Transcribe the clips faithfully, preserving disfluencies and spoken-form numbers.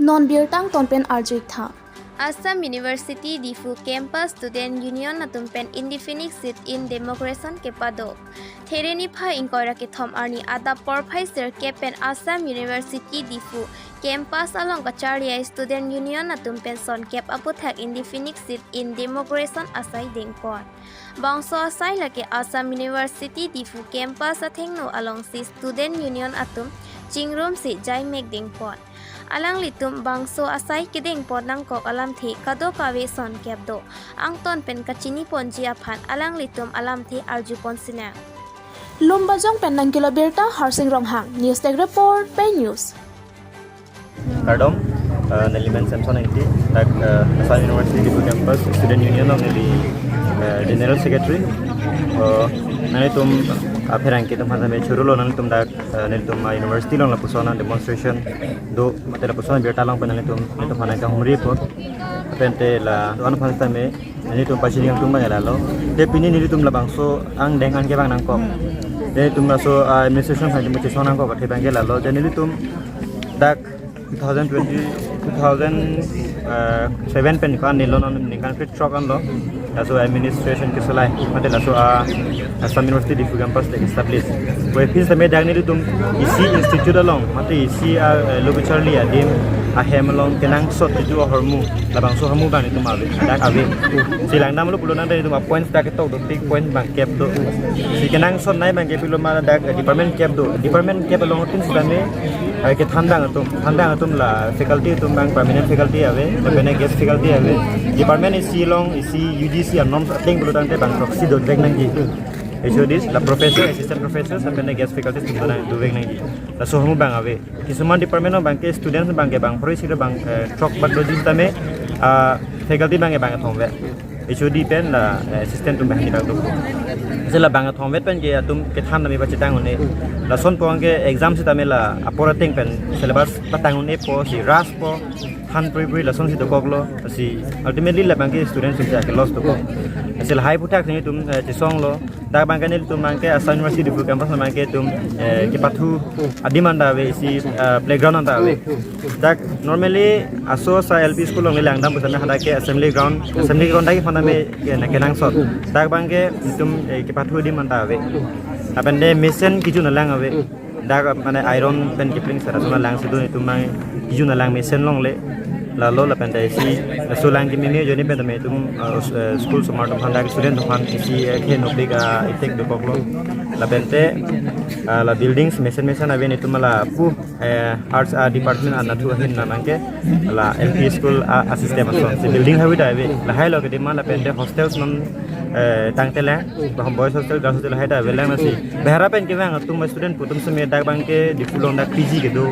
Ton birta angton pen arju-ik tha. Assam University Diphu Campus Student Union atum pen indefinite sit-in demonstration kepado. There niphai ingkoi ra kethom arni adap porphai sirkep pen Assam University Diphu Campus along kacharli a-student union atum pen sonkep aputhak indefinite sit-in demonstration asai dengpon. Bangso asai lake Assam University Diphu Campus athengno alongsi student union atum chingrumsi jaimek dengpon. Alanglitum bangso asai kedengpon nangkok alamthe kadokave sonkep do. Angton pen kachiniponji aphan alanglitum alamthe arjupon sinang. Lumbajong pen nangkelo birta Harsing Ronghang, News Desk Report, Pei News. Kardom, uh, neli men Samson Engti, dak uh, Assam University Diphu Campus Student Union along neli uh, General Secretary. Uh, nanglitum apherangke atum aphan tame choro lo, nanglitum dak uh, nanglitum uh, university along lapuson demonstration do, mate lapuson birta along pen nanglitum, nanglitum aphan nangkahumri po. Lapen te la do-an aphan tame nanglitum pachini kangtung abang lalo. Te pini nelitum labangso angdeng an kevang nangkok. Te nelitum laso ah, administration aphan nelitum chesong nangkok athe abang lalo. Te nelitum dak two thousand twenty, two thousand seven pen ko-an nelo non ningkan krethrok anlo. Laso administration kesolai, mate laso ah, Assam University Diphu Campus dak establish. Koi phis tame dak nelitum isi institute along, mate isi ah, eh, lo kacharli adim ahem along kenangsot jitu ahormu, labangso ahormu abang nelitum ave, dak ave. Si langdamlo pulo tangte nelitum a-points dak ketok dopik, point bangkep do. Si kenangsot nei bangkep pilo ma dak, eh, department kep do. Department kep along tin sitame, eh, kethandang atum, thandang atum la faculty atum abang permanent faculty ave, lapen guest faculty ave. Department isi along, isi U G C a-norms ateng pulo tangte bang proxy dovek nangji. H O Ds, la professor, assistant professors, lapen guest faculties atum dovek nangji. Laso ahormu abang ave. Kisuman department along abangke students abangke bang pharo isi do bang, eh, throk bak doji sitame, ah, faculty abangke bang thomvet. H O D pen la, eh, assistant atum bang ni bang do. Sila bang thomvet pen ke atum kethan nami pachetang un-e. Lason po abangke exam sitame la apor ateng pen syllabus patang un-e po, si ras po, than puri puri lason si dokoklo, si ultimately labangke students atum ke loss dokok. Si lahai aputhak si nelitum, eh, chesonglo. Dak abangke nelitum abangke Assam University Diphu campus abangke itum, eh, kepathu adim anta ave, isi, eh, playground anta ave. Dak normally aso asa L P school along langdam pusitame hadak ke assembly ground, assembly ground dak aphan tame ke na kenangsot. Dak abangke itum, eh, kepathu adim anta ave. Lapen te mesen kejun alang ave. Dak mane iron pen kepling sara sona lang si do itum abang kejun alang mesen longle. Lalo lapen te isi laso lang kememe ajoine pen tame itum, uh, us-, uh, school osomar atum aphan dak student atum aphan isi, eh, khe nopik, uh, itek dokoklo. Lapen te, uh, la buildings mesen mesen ave, itum lapu, eh, arts, uh, department anatthu ahin abangke la L P school, uh, a-system ason. Si building hawi ta ave. Lahai lo ke demand lapen te hostels non, eh, tangte lang. Baham boys hostel, girls hostel lahai ta ave lang, lasi bahera pen kevang atum student pu atum seme dak abangke Diphu along dak P G kedo.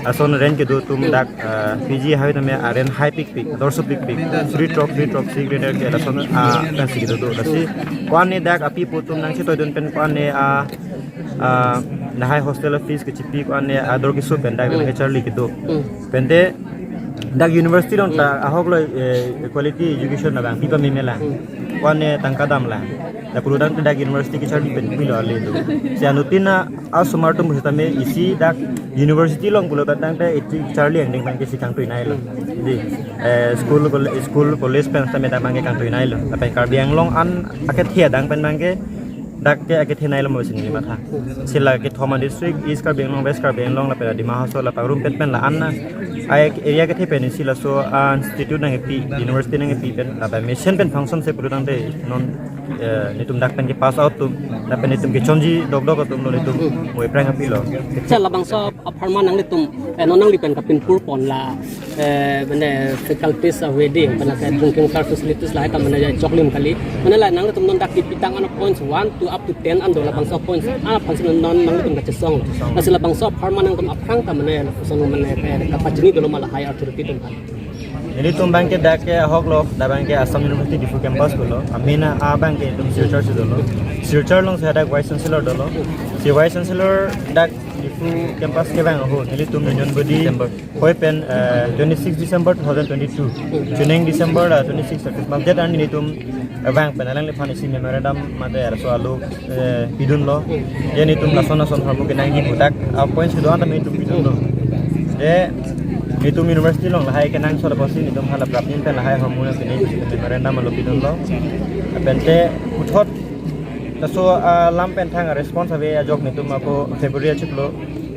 Lason rent kedo atum dak, ah, P G hawi tame a-rent high pikpik, dorso pikpik. Three throk, three throk, three grader ke lason, ah, pensi kedo do. Lasi ko-an ne dak api pu atum nangchetoidun pen ko-an ne, ah, ah, lahai hostel fees kechipi ko-an ne ador keso pen dak kacharli kedo. Pen te dak university along ta ahok lo, eh, quality education abang pipa meme lang. Ko-an ne tangka dam lang. Lapu lo tangte dak university kacharli pen pilo ale do. Si anuttin asomar atum pusitame isi dak university along pulo tangte isi charli angdeng abangke si kangtui nailo. Di, eh, school, col-, school, college pen tame dak abangke kangtui nailo. Lapen Karbi Anglong an akethe adang pen abangke dak ke akethe nailo mo si neli matha. Si la kethom a-district, East Karbi Anglong, West Karbi Anglong, lapen Dima Hasao, la pangrumpet pen la an na. Ai area kethe pen isi laso a-institute nangkepi, university nangkepi pen, lapen mesen pen function si pulo tangte non, eh, netum dak pen ke pass out atum, lapen netum kechonji dokdok atum lo netum mo ephrang apilo. Sir, labangso apharman nanglitum, eh, non nangli pen kapinpur pon la, eh, mane faculties ave di, mane ke drinking water facilities lahai ta mane choklim kali. Mane la nanglitum non dak kepitang an points one to up to ten an do, labangso points an aphansi non nanglitum kachesong. Lasi labangso apharman nangtum aphrang ta mane lapuson mane, eh, kapachini dolo ma lahai authority atum aphan. Nelitum abangke dak ke ahok lo, dak abangke Assam University Diphu campus dolo. Amin abangke itum Silchar si dolo. Silchar along si hadak Vice Chancellor dolo. Si Vice Chancellor dak Diphu campus kevang ahut nelitum union body December. Hoi pen, eh, twenty-six December two thousand twenty-two. Chuning December, eh, twenty-six, thirty. Mat det an nelitum vang pen alangliphan isi memorandum mate arso alo, eh, pidunlo. Je nelitum lason lason ahormu kenangji pu dak a-points kedo-an tame itum pidunlo. Je Nelitum university along lahai kenangsot apotsi nelitum hala prapjin pen lahai ahormu nangpiniji, memorandum alo pidunlo. Lapen te puthot laso alam pen thang response ave ajok nelitum ako February achiklo,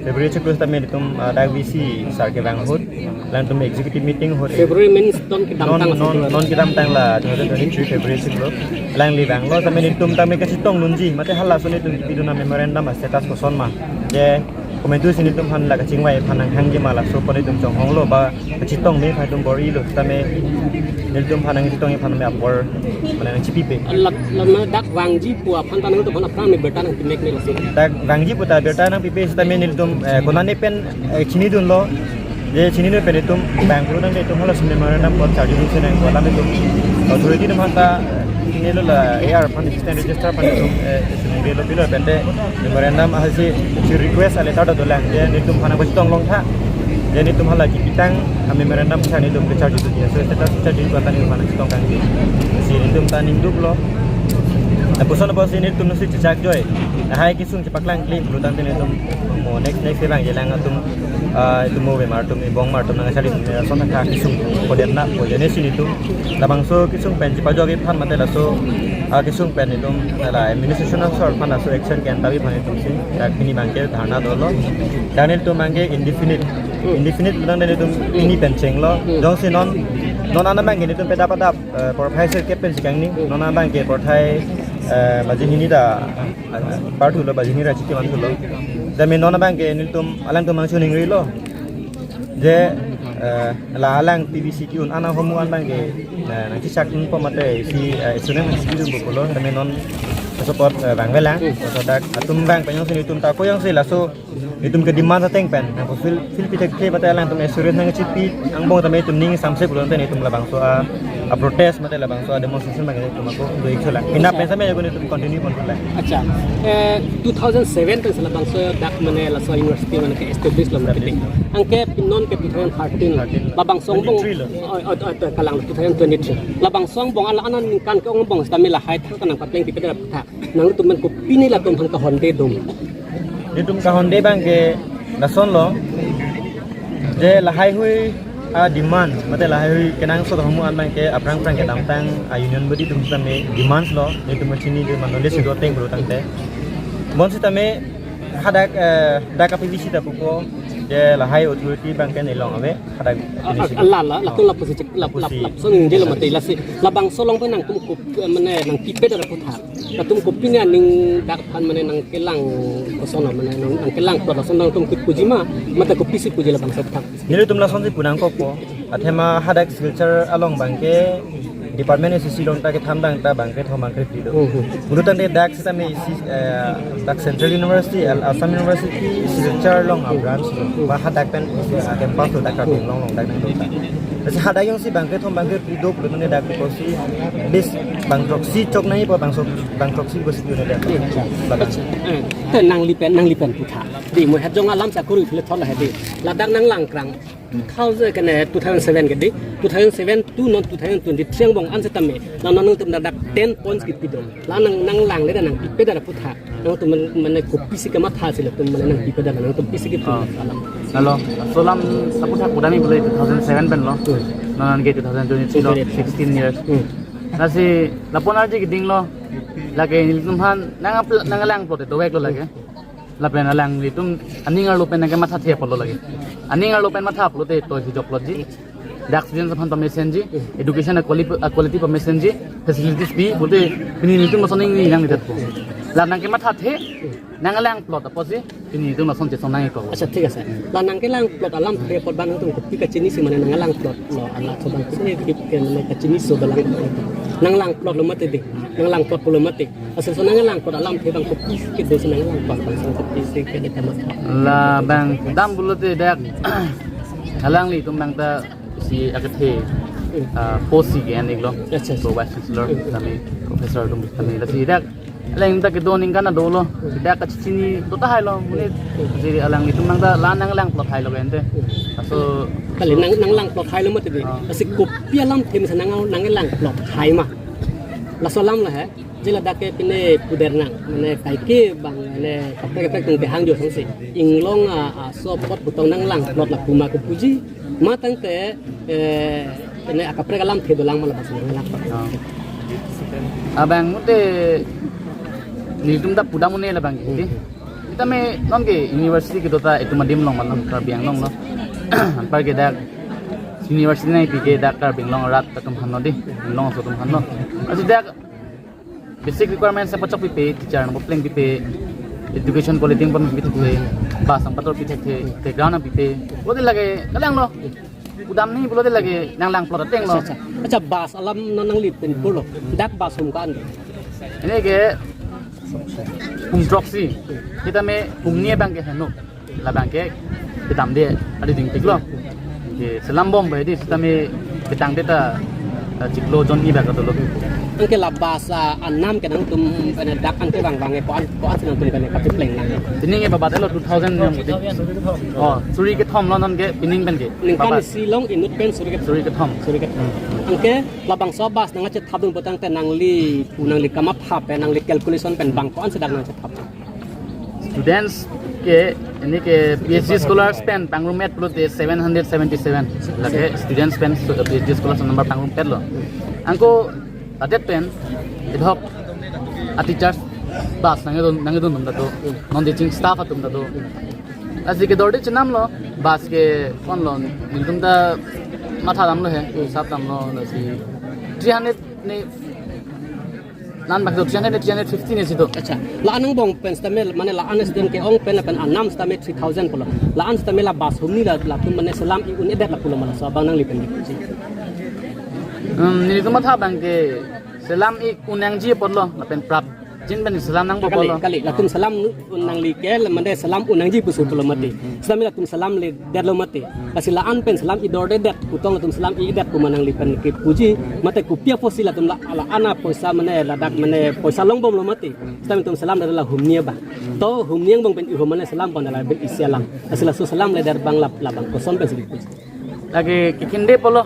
February achiklo sitame nelitum, ah, dak V C sir kevang ahut, alangtum executive meeting ahut. February means non kedamtang non, non, non kedamtang la twenty twenty-three February achiklo. Alangli vanglo tame nelitum tame kachetongdunji, mate halaso nelitum kepidun amemorandum astatus koson ma. Je komantusi nelitum aphan la kachingvai aphan nanghangji ma, laso apot nelitum chonghonglo ba kachetongme aphan nelitum bor-ilo tame nelitum aphan nangchetongji aphan tame apor mane nangchipipe. La, la, mane dak vangji pu aphan ta nangtum aphan aphrang me birta nangpimek me laso. Dak vangji pu ta birta nangpipe sitame nelitum, eh, konane pen, eh, chinidunlo. Je chinidun pen nelitum vanglo tangte nelitum halaso memorandum apot charjudunsi nangko alam nelitum authority atum aphan ta, eh, nelitum la A R aphan, assistant registrar aphan nelitum, eh, nelitum pilo pilo pen te memorandum ahasi si request a letter ta dolang, je nelitum aphan nangpachetong longtha, je nelitum hala kepitang amemorandum si nelitum kecharjudunji, so status charjuji pu ta nelitum aphan nangchetongkangji. Si nelitum ta ningduklo. Lapuson apotsi nelitum si chechak joi. Lahai kesung chepaklang kle pulo tangte nelitum mo next next evang jelang atum, ah, itum mo bemar atum, ibong mar atum nangcharli atum, eh, ason thakthak kesung kodet na pu jene si nelitum labangso kesung pen chepajokji aphan mate laso, ah, kesung pen nelitum la administration asor aphan laso action ke-en tabi aphan nelitum si dak pini abangke dharna dolo. Dak nelitum abangke indefinite, indefinite pulo tangte nelitum pini pen chenglo. Jongsi non, non an abangke nelitum pedap adap, eh, porphai sirkep pensi kangni, non an abangke porphai, eh, baji hini ta, eh, parthulo, baji hini ra chiti vanthulo. Tame non abangke nelitum alangtum nangchiningrilo. Je, eh, la alang P V C ke-un an ahormu an abangke, eh, nangchechakdunpo mate si, eh, student nangchepidunpo pulo, tame non laso apot, eh, vangvelang, laso dak atum vang pen jongsi nelitum ta ako jongsi laso itum kedemand ateng pen nangfulfill, fulfill pithekthe mate alangtum assurance nangchipi angbong tame itum ning samse pulo tangte itum labangso a, a protest mate labangso a demonstration abang itum ako do-ik cholang. Ina pen same ako itum continue ponlang. Acha, eh, two thousand seven pen si labangso dak mane laso university mane ke-establish lo mane kiti. Anke non ke two thousand thirteen. Labangso angbong, twenty-three lo. Oh, oh, oh, oh, kalang two thousand twenty-three. Labangso angbong ala aningkan ke-ong angbong sitame lahai thangta nangpapleng pipe dara puthak. Nangtum men kopine latum aphan kahonde dum? Nelitum kahonde abangke lasonlo. Je lahaihui a demand, mate lahaihui kenangsot ahormu an abangke aphrang aphrang kedamtang a union body atum sitame demands lo, nelitum chinidun ma knowledge do ateng pulo tangte. Bonsitame hadak, eh, dak a P V C ta pupo, je lahai authority abangke nelong ave, hadak a, a, finishing. Ala, ala, latum lapusi chek, lap, lap, pusi. Lap, so ningje lo mate lasi. Labangso along pen nangtum kop, eh, mane nangpipe dara puthak. Latum kopine aning dak aphan mane nangkelang koson mane nang, nangkelang plot lason nangtum kipuji ma, mate kopisi puji labangso aputhak? Nelitum lasonsi pu nangkokpo. Athema hadak Silchar along abangke department isi isi along ta kethan abang ta bangkethom bangkethri do. Hmm, hmm. Pulo tangte dak sitame isi, eh, dak Central University, Al-, Assam University, Silchar along a branch lo. Ba hadak pen, eh, campus lo dak Karbi Anglong along dak nangdo ta. Lasi hadak jongsi bangkethom bangkethri do pulo tangte dak kosi bis bangthroksi chok nangjipo, bangso, bangthroksi kosi do dak. Acha. Ba bang. Eh, te nangli pen, nangli pen puthak. Dei, mo het jong alam sa kuri phile thon la he dei. Ladak nanglang krang. Two thousand kene two thousand seven ke dei. Two thousand seven to non two thousand twenty-three angbong an sitame. La nangtum dak ten points kipidun. La nang, nanglangle dei nangpipe dara puthak. Nangtum man, mane kopisi kematha si latum mane nangpipe dara nangtum pisi kipidun. Ah. Alam. Halo, laso alam aputhak pudamji pulo two thousand seven pen lo. Hmm. Non anke two thousand twenty-three lo, twenty-three. Sixteen years. Hmm. Lasi lapu-an arje keding lo. Lake nelitum aphan nang apl-, nanglang plot dovek lo lake. Lapen alanglitum aning arlo pen nangkemathathe apotlo lake. Aning arlo pen matha pulote to hijok plotji. Dak students aphan pamesenji, education a quali-, a quality pamesenji, facilities pi pulote pini nelitum lason ningri nanglidetpo. La nangkemathathe, nanglang plot apotsi pini nelitum lason chesong nangikok. Acha, thik ase. La nangkelang plot alamthe apot abang nangtum kopi kachinisi mane nanglang plot lo, ala so abang kini kip ke mane kachiniso dolang. Nanglang plot lo mati dei. Nanglang plot pulo mati. Asal so nanglang plot alamthe abang kopisi kedo si nanglang plot abang so kopisi kedo tema. Labang dam pulote dak alanglitum abang ta si akethe, ah, post si ke-en-iklo. Acha, acha. Pro Vice Chancellor kami, Professor atum kami. Lasi dak alang ta kedo aningkan dolo. Dak kachini do tahai lo. Muni si alanglitum abang ta la nanglang plot tahai lo kente. Aso kali nang, nanglang plot tahai lo mati dei. Ah. Lasi kopi alamthe misa nang, nanglang plot tahai ma. Laso alam la he. Jila dak ke pine puder nang, mane kaike bang, mane kaprek kaprek tung tehang jo sangsi. Inglong a, a, so pot butong nanglang plot la puma ke puji. Ma tangte, eh, pine akaprek alam thedo lang ma labas nanglang. Oh. Abang mute nelitum ta pudam un-e labang ke. Sitame non ke university kedo ta itum adim along ma non Karbi Anglong lo. Anpar ke dak university nangpi ke dak Karbi Anglong arat atum aphan lo dei, Anglong aso atum aphan lo. Lasi dak basic requirements nangpachok pipe, teacher nangpapleng pipe, education quality nangpapleng pipe, bus nangpator pithekthe, playground nangpipe, pulote lake kalang lo. Pudam ni pulote lake nanglang plot ateng lo. Accha, accha. Accha, bus alam non nangli pen pulo. Dak bus hum ko-an? Pini ke hum throksi. Sitame hum hini abang ke heno. Labang ke kedamde adi dingtik lo. Ke selam bom bai dei, sitame ketangde ta, eh, chiklo jon ni bak dolo. Anke la bus a, anam ke nangtum pene dak anke bang bang e ko-an, ko-ansi nangtum pene kachepleng nang? Pining ke babat lo two thousand niam dei. Oh, suri kethom lo non ke pining pen ke. Ningkan babat. Isi along inut pen suri kethom. Suri kethom. Suri kethom. Anke labangso bus nangchethap dun pulotangte nangli pu nangli kamatha pen nangli calculation pen bang ko-ansi dak nangchethap? Students ke, pini ke P H D scholars pen pangrum-et pulote seven hundred seventy-seven. Lake students pen, so, P H D scholars number pangrum-et lo. Anke ladet pen idhok a teachers bus nangdun, nangdun atum ta do, non teaching staff atum ta do. Lasi kedorde chenam lo, bus ke konlo, nelitum ta matha damlo he, sap damlo, lasi three hundred ne, non bak do three hundred ne, three hundred fifty ne si do. Accha, la-an angbong pen sitame, mane la-an student ke-ong pen, pen anam sitame three thousand pulo. La-an sitame la bus hum hini la, latum mane selam i-un-edet la pulo ma laso abang nangli pen di. Hmm, nelitum matha abang ke selam i-un nangji apotlo, lapen prapjin pen selam nangpo apotlo. Kali, kali, latum selam un nangji ke, mane selam un nangji pusi pulo mati. Sitame latum selam ledet lo mati. Lasi la-an pen selam idordedet, kutong latum selam i-edet pu ma nangli pen kepuji, mate kopi apotsi latum la, la-an apoisa mane ladak mane poisa longbom lo mati. Sitame latum selam dak la hum hini abang. To hum hini angbong pen ihum mane selam pon la pen isi alam. Lasi laso selam ledet abang la, labang koson pensi dipuji? Lake kekhinde pulo.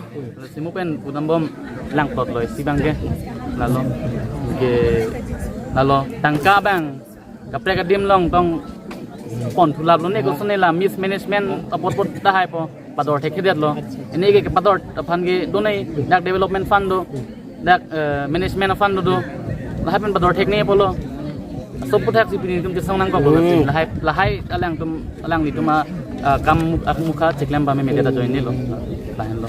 Simu pen pudam bom lang plot lo isi abang ke. Lalo ke, lalo tangka abang kaprek adim along tong pon thulap lo ne, kosonne la mismanagement apot apot tahai po, pador thekthedet lo. Pini ke pador aphan ke do ne, dak development fund do, dak, eh, management fund do do. Lahai pen pador thek ne pulo. Sob aputhak si pini nelitum kesung nangkok pulo. Hmm. Lahai, lahai alanglitum, alanglitum a, ah, kam ak mukha cheklem pame media ta join ne lo. Lahenlo.